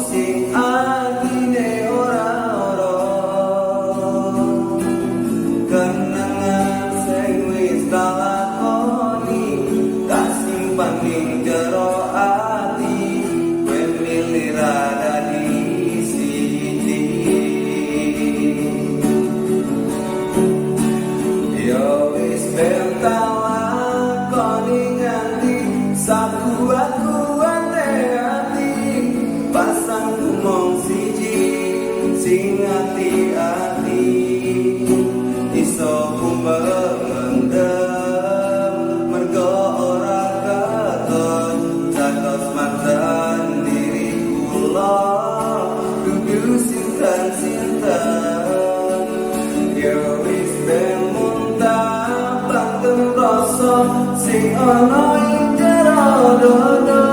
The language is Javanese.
sing atine ora ora? Kenangan sing wis tak lakoni tak simpan ning jero ati, kowe milih ra dadi siji. Yo wis ben tak lakoni nganti sakuat-kuate ati, pasangku mung siji sing ati-ati iso mendem mergo ora katon catos mantan diri kula dudu sinten-sinten. Yo wis ben muntah bangkem rasa sing ana ing jero dodo.